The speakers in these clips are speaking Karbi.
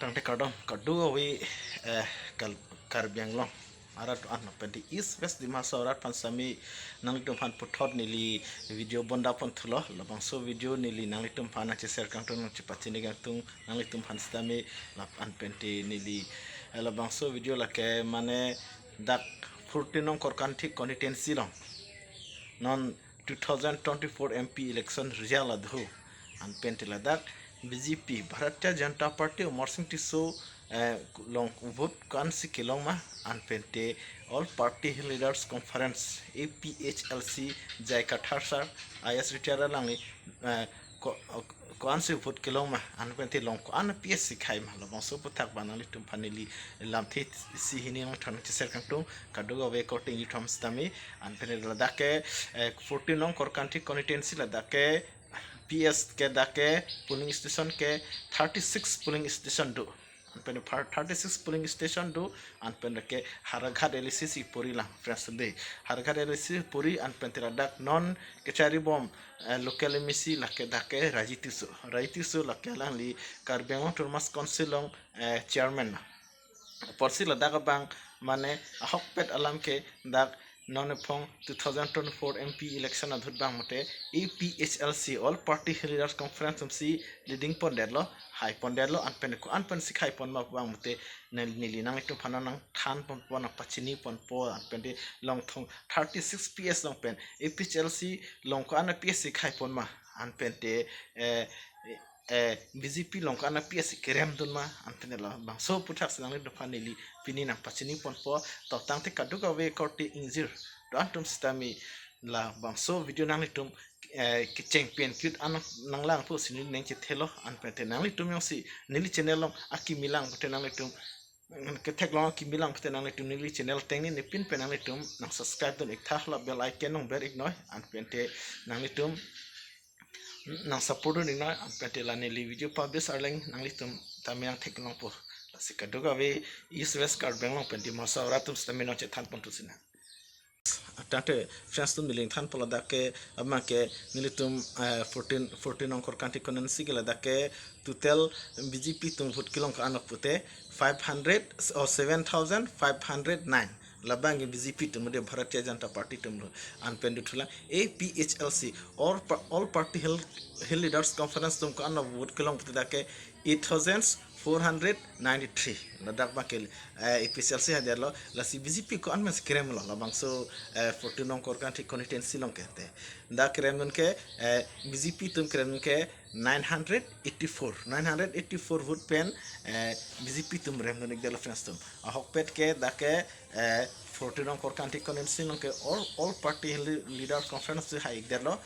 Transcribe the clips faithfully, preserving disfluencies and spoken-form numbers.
Tangte kardom, kadokave, eh, kal-, Karbi Anglong arat an pen te East West Dima Hasao arat aphan sitame nanglitumphan puthot neli video bonda ponthulo. Labangso video neli nanglitumphan nangche-share kangtung, nangchepachini kangtung nanglitumphan sitame lap an pen te neli, eh, labangso video lake mane dak fourteen nong Korkanthi constituency along non two thousand twenty-four M P election result ado an pen te ladak B J P, Bharatiya Janata Party, Amarsing Tisso, eh, along vote ko-ansi kelong ma an pen te All Party Hill Leaders Conference, A P H L C, J I Kathar sir, I A S retired alangli, eh, ko, ko-ansi vote kelong ma an pen te along ko-an P S C khai ma, labangso aphuthak abang nanglitumphan neli lamthe isi hini nangthan nangche-share kangtung, kadokave korte ingjir atum sitame an pen te ladak ke, eh, fourteen nong Korkanthi constituency ladak ke P S ke dak ke polling station ke thirty-six polling station do. An pen phar thirty-six polling station do, an pen ke Howraghat L A C si pori lang, friends de. Howraghat L A C pori an pen te ladak non kechari bom, eh, local M A C lake dak ke Raji Tisso. Raji Tisso lake alangli Karbi Anglong Autonomous Council along, eh, chairman na. Apotsi ladak abang mane ahokpet alam ke dak non ephong two thousand twenty-four M P election ahut abang mate A P H L C, All Party Hill Leaders Conference atumsi leading pondetlo, hai pondetlo, an pen ko an pensi khai pon ma abang mate nel-, neli nanglitumphan nangthan ponpo, nangpachini ponpo, an pen te along thong thirty-six P S along pen A P H L C along ko an P S si khai pon ma an pen te, eh, eh, B J P along ko an P S kerem dun ma an pen te labangso aphuthak si nanglitumphan neli pini nangpachini ponpo. To tangte kadokave korte ingjir do-an atum sitame labangso video nanglitum, eh, kecheng pen cute an nanglang pusi neli nangchethelo an pen te nanglitum jongsi neli channel along akimi lang pute nanglitum, mm, kethek along akimi lang pute nanglitum neli channel ateng ni nepin pen nanglitum nangsubscribe dun iktha, la bell icon nangber iknoi an pen te nanglitum nangsupport dun iknoi an pen te la neli video publish arleng nanglitum tame nangtheklongpo. Lasi kadokave East West Karbi Anglong pen Dima Hasao arat atum sitame nangchethan ponthu sinang. Tangte friends atum, neli nangthanpo ladak ke abang ke nelitum, eh, fourteen, fourteen nong Korkanthi constituency ke ladak ke total B J P atum vote kelong ko-an pute five hundred or seven thousand five hundred nine. Labang ke B J P atum, de Bharatiya Janata Party atum lo. An pen dothulang A P H L C, All Pa-, All Party Hill, Hill Leaders Conference atum ko-an vote kelong pute dak ke eight thousand four hundred ninety-three. Ladak abang ke, eh, A P H L C haidetlo, lasi B J P ko-an pensi keremlo, labangso, eh, fourteen nong Korkanthi constituency along ke te. Dak kerem dun ke, eh, B J P atum kerem dun ke nine hundred eighty-four, nine hundred eighty-four vote pen, eh, B J P atum rem dun ikdetlo friends atum. Ahokpet ke dak ke, eh, fourteen nong Korkanthi constituency along ke All, All Party Hill Leaders Conference si hai ikdetlo.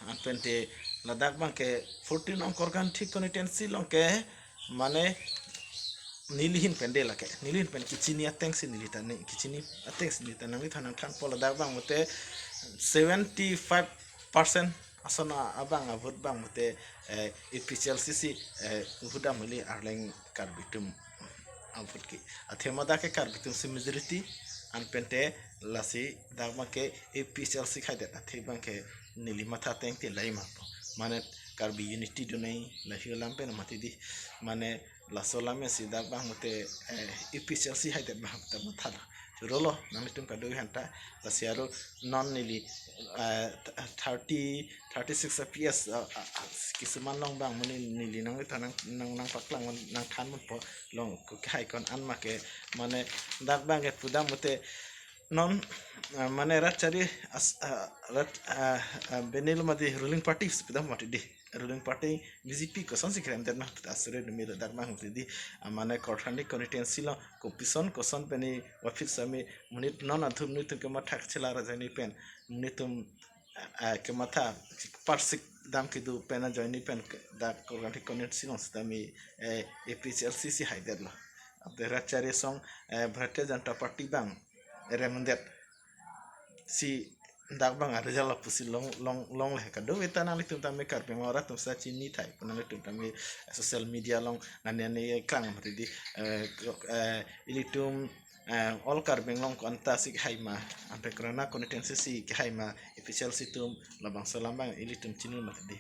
An pen te ladak abang ke fourteen nong Korkanthi constituency along ke mane neli ahin pen de lake, neli ahin pen kechini ateng si neli ta ne, kechini ateng si neli ta nangliphan nangthanpo. Ladak abang mate seventy-five percent ason a-, abang avote abang mate, eh, A P H L C si, eh, vote dam ili arleng Karbi atum avote ke. Athema dak ke Karbi atum si majority an pen te lasi dak abang ke A P H L C khaidet athe abang ke neli matha ateng te laima po. Mane Karbi unity do nai lahi alam pen mati di. Mane laso alam si dak abang mate, eh, A P H L C haidet abang ta mathalo. Churo lo, nanglitum kadokave aphanta, lasi aro non neli, eh, thirty, thirty-six P S, eh, eh, eh, kisuman along abang mane neli nangthan nang, nang, nangpaklang nangthan ponpo along ko kehai ko-an ma ke mane dak abang ke pudam mate non, eh, mane rat chari as, eh, rat, eh, eh, benil madi ruling party si pudam mati di. Ruling party B J P kosonsi kerem det ma pute asuri dumi ladak abang mati di. Ah, mane Korkanthi constituency along kopison koson pen ni wapit sami monit non athum nelitum kematha kachela ra ajoine pen nelitum, eh, kematha parsik dam kedo pen ajoine pen ke dak Korkanthi constituency along sitame, eh, A P H L C si haidetlo. Ante rat chari asong, eh, Bharatiya Janata Party abang rem det si dak abang a-result lapusi long, long, longle. Kadokave ta nanglitum tame Karbi Anglong arat atum sa chini thai pu nanglitum tame social media along nani nani klang mati di, eh, ko-, eh, ilitum, eh, All Karbi Anglong ko-anta si kehai ma, ante korana constituency si kehai ma, A P H L C atum, labangso alam abang ilitum chini mati di.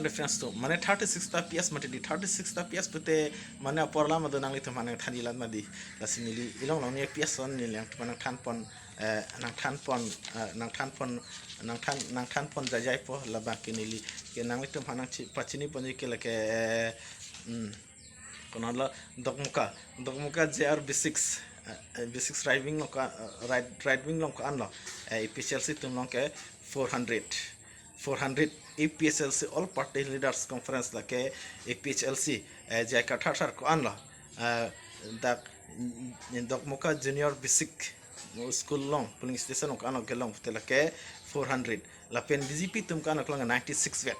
Reference to mane thirty six ta P S mati di, thirty six ta P S pute mane apor lam ado nanglitum aphan nangthan ilan mati. Lasi neli ilong long ni P S on neli nangtum aphan nangthan pon, eh, nangthan pon, eh, nangthan pon, nangthan, nangthan pon jai jai po. Labang ke neli ke nanglitum aphan nangchi-, pachini ponji ke lake, eh, hmm, konatlo Dokmoka, Dokmoka J R B six, eh, eh, B six right wing along ko-an, eh, right, right wing along ko-anlo, eh, A P H L C atum along ke four hundred, four hundred A P H L C, All Party Leaders Conference lake A P H L C, eh, J I Kathar sir ko-anlo, eh, dak, mm, Dokmoka Junior B six school along polling station along ko-anlo kelong pute lake four hundred. Lapen B J P atum ko-anlo kelong ninety six vet.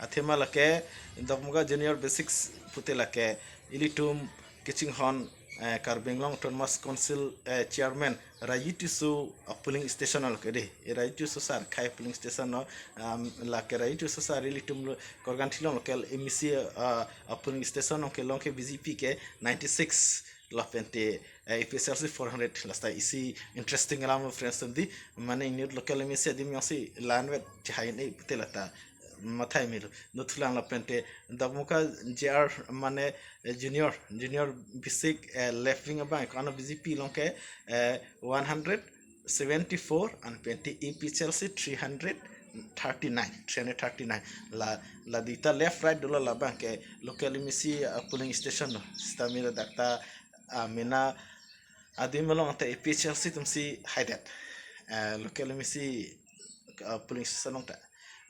Athema lake Dokmoka Junior B six pute lake ilitum kachinghon, eh, Karbi Anglong Autonomous Council, eh, Chairman Raji Tisso, ah, polling station along ke di. Eh, Raji Tisso sir akhei polling station lo, um, lake Raji Tisso sir ilitum lo Korkanthi along local M A C, ah, ah, polling station along kelong ke B J P ke ninety six, lapente, eh, A P H L C four hundred. Lasi ta isi interesting alam lo friends atum di, mane inut local M A C adim jongsi la-an vet chehai ne pute lata mathai melo. Dothulang lapente Dokmoka J R mane, eh, junior, junior B six, eh, left wing abang ko-anlo B J P along ke, eh, one hundred seventy four anpente A P H L C three hundred thirty nine, three hundred thirty nine. La, la dita left right dolo, labang ke local M A C, ah, polling station lo. Sitame ladak ta, ah, mena adim along ta A P H L C atum si haidet. Eh, local M A C, ah, polling station along ta,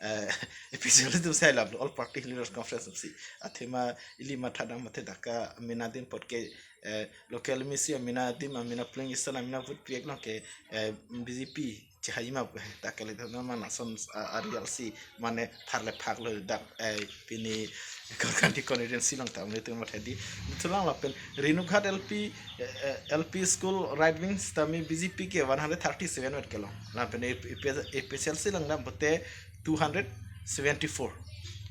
eh, A P H L C atum si hailaplo, All Party Leaders Conference atum si. Athema ili matha dam mathe dak ke mena adim apot ke, eh, local M A C amena adim, amena polling station amena vote pi-ek along ke, eh, B J P chehai ma pu, dak kali dam ma lason, ah, arial si mane tharle phak lo dak, eh, pini Korkanthi constituency along ta mane tum matha di. Dothulang lapen Renughat L P, eh, eh, L P school right wing sitame B J P ke one hundred thirty seven vet kelong. Lapen A P, A P, A P H L C along dam pute two hundred seventy four.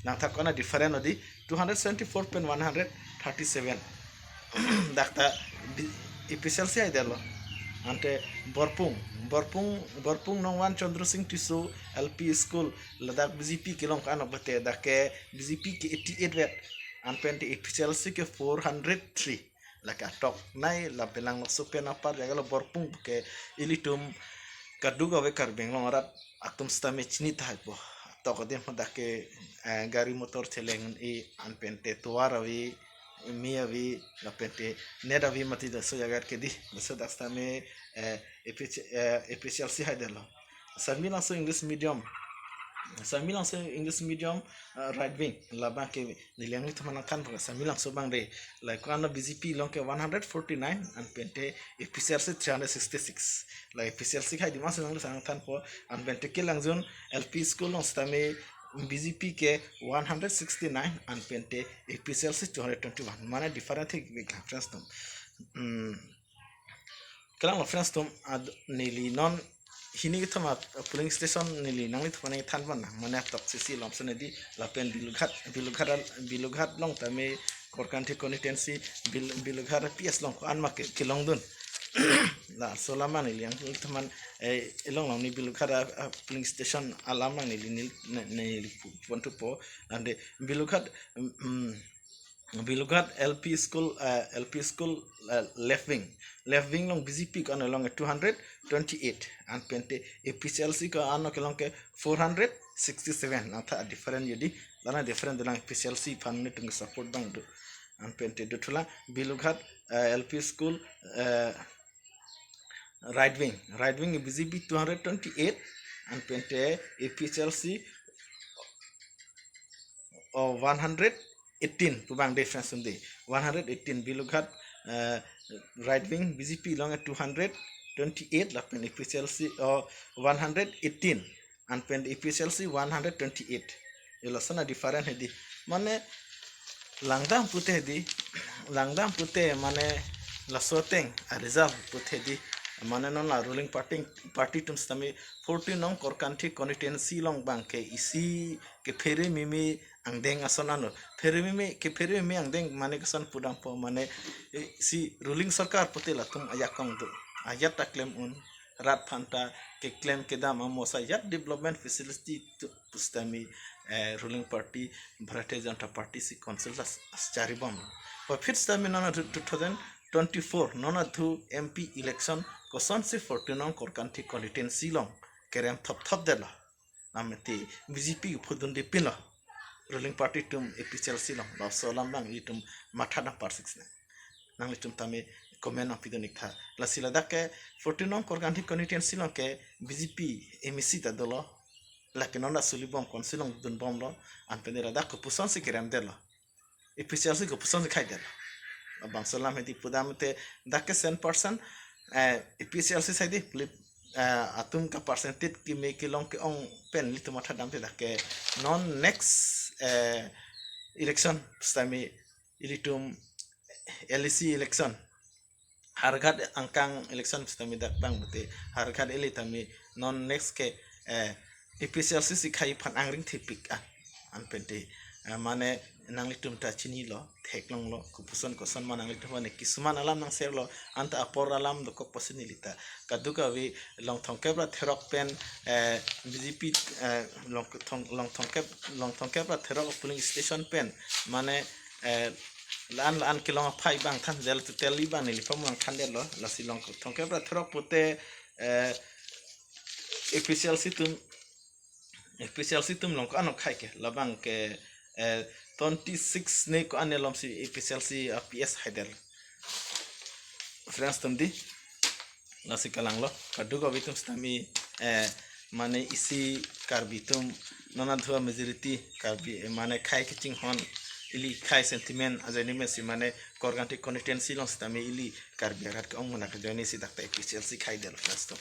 Nangthak ko-an a different lo di, two hundred seventy four pen one hundred thirty seven. Dak ta B-, A P H L C haidetlo. Ante Borpung, Borpung, Borpung Nongwan Chandra Singh Tisso L P school, ladak B J P kelong ko-anlo pute dak ke B J P ke eighty eight vet, anpente A P H L C ke four hundred three. Lake atok nei, lapen lang nok supen apar jaga lo Borpung ke ilitum kaduk ave Karbi Anglong arat atum sitame chini tahai po. Atok adim dak ke, eh, gari motor cheleng-i, anpente tovar ave, me ave, lapente net ave mati laso jaga ke di. Laso dak sitame, eh, A P H, eh, A P H L C haidetlo. Samelangso English medium, Samelangso English medium, eh, right wing, labang ke neli nanglitum aphan nangthan pon, Samelangso abang de. Lake ko-anlo B J P along ke one hundred forty nine, anpente A P H L C three hundred sixty six. La A P H L C akhei adim si nangli nangthan pon, anpente Kelangjun L P school along sitame B J P ke one hundred sixty nine, anpente A P H L C two hundred twenty one. Mane different thik big difference atum. Hmm. Kelanglo friends atum, ad-, neli non hini kethom a polling station neli nanglitum aphan nangthan pon nang, mane atok sisi lom sene di, lapen Belughat, Belughat al-, Belughat along tame Korkanthi constituency Bel-, Belughat P S along ko-an ma ke-, kelongdun. Laso alam neli nanglitum aphan, eh, ilong long ni Belughat a, a polling station alam nang neli, neli, ne-, neli pu-, pon thupo. Ante Belughat, mm, mm, Belughat L P school, eh, L P school, eh, left wing. Left wing along B J P ko-anlo kelong two hundred twenty eight. Anpente A P H L C ko-anlo kelong ke four hundred sixty seven. Nangthak different jodi. Lana different dolang A P H L C aphan netum support abang do. Anpente dothulang Belughat, eh, L P school, eh, right wing. Right wing B J P two hundred twenty eight. Anpente A P H L C, oh, one hundred eighteen pu abang difference un di. One hundred eighteen Belughat, eh, right wing B J P along two hundred twenty eight lapen A P H L C, oh, one hundred eighteen. Anpen A P H L C one hundred twenty eight. Ilo sana different hedi. Mane langdam pute hedi. Langdam pute mane laso ateng a result pute hedi. Mane non la ruling party, party atum sitame fourteen nong Korkanthi constituency along abang ke isi kephere mimi angdeng ason anlo. Phere mimi, kephere mimi angdeng mane koson pu dampo mane, eh, si ruling sorkar pute latum ajakong do. Ajat ta klem un, rat aphan ta keklem kedam amo sa ajat development facility atum pusitame eh, ruling party Bharatiya Janata Party si council las charibom. Aphi sitame non adhu two thousand twenty-four non adhu M P election kosonsi fourteen nong Korkanthi constituency along kerem thopthopdetlo. Nameti B J P phudun dipinlo ruling party atum A P H L C along. Laso alam abang ilitum matha dam parsik sine. Nanglitum tame comment nangpidun iktha. Lasi ladak ke fourteen nong Korkanthi constituency along ke B J P M A C ta dolo. Lake non da sulibom council along dunbomlo. Anpen ladak kopusonsi keremdetlo. A P H L C kopusonsi khaidetlo. Labangso alam hedi pudam te dak ke cent percent, eh, A P H L C saidi pulip, eh, atum ka percentage keme kelong ke-ong pen ilitum matha dam te dak ke non next, eh, election sitame ilitum L A C election, Howraghat angkang election sitame dak bang pute Howraghat eli tame non next ke, eh, A P H L C si khai aphan angring thepik an, anpen te, eh, mane nanglitum ta chinilo, theklonglo, kopuson koson ma nanglitum mane kisuman alam nangserlo, anta apor alam dokok pusi nelita kadokave long thomkep ra therok pen, eh, B J P, eh, long thom, long thomkep, long thomkep ra therok polling station pen mane, eh, la-an la-an kelong aphai abang thandetlo, totally abang neliphan abang thandetlo. Lasi long thomkep ra therok pute, eh, A P H L C atum, A P H L C atum along ko-an okhai ke, labang ke, eh, twenty-six ne ko-an ne alomsi A P H L C a P S haidetlo. Friends atum di, lasi kalanglo, kadokave atum sitame, eh, mane isi Karbi atum non adhu majority Karbi, eh, mane khei kachinghon ili khei sentiment ajoine pensi mane Korkanthi constituency along sitame ili Karbi arat ke-ong mena kajoine si dak ta A P H L C khaidetlo, friends atum.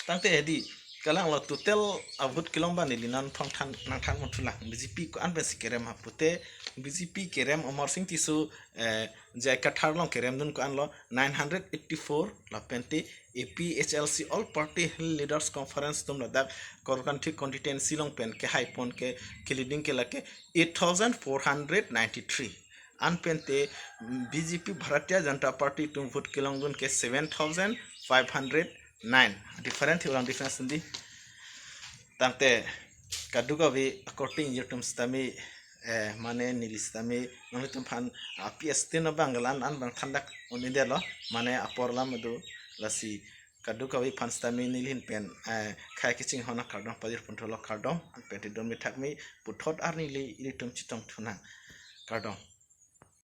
Tangte hedi kalanglo, total avote kelong abang neli nangthan, nangthan mon thulang. B J P ko-an pensi kerem ha pute, B J P kerem Amarsing Tisso, eh, J I Kathar along keremdun ko-anlo nine hundred eighty-four, lapen te A P H L C All Party Leaders Conference atum ladak Korkanthi constituency along pen kehaipon ke, ke leading ke lake eight thousand four hundred ninety-three. Anpen te B J P Bharatiya Janata Party atum vote kelongdun ke seven thousand five hundred nine. Different thi ulang difference di. Tangte kadokave according ilitum sitame, eh, mane neli sitame nanglitum aphan a P S tin abang la-an an abang thandak un-edetlo, mane apor alam do. Lasi kadokave aphan sitame neli ahin pen, eh, khei kachinghon akardom pajir punthulo, kardom. Anpen te dome thakme puthot arni ili ilitum chetong thunang, kardom.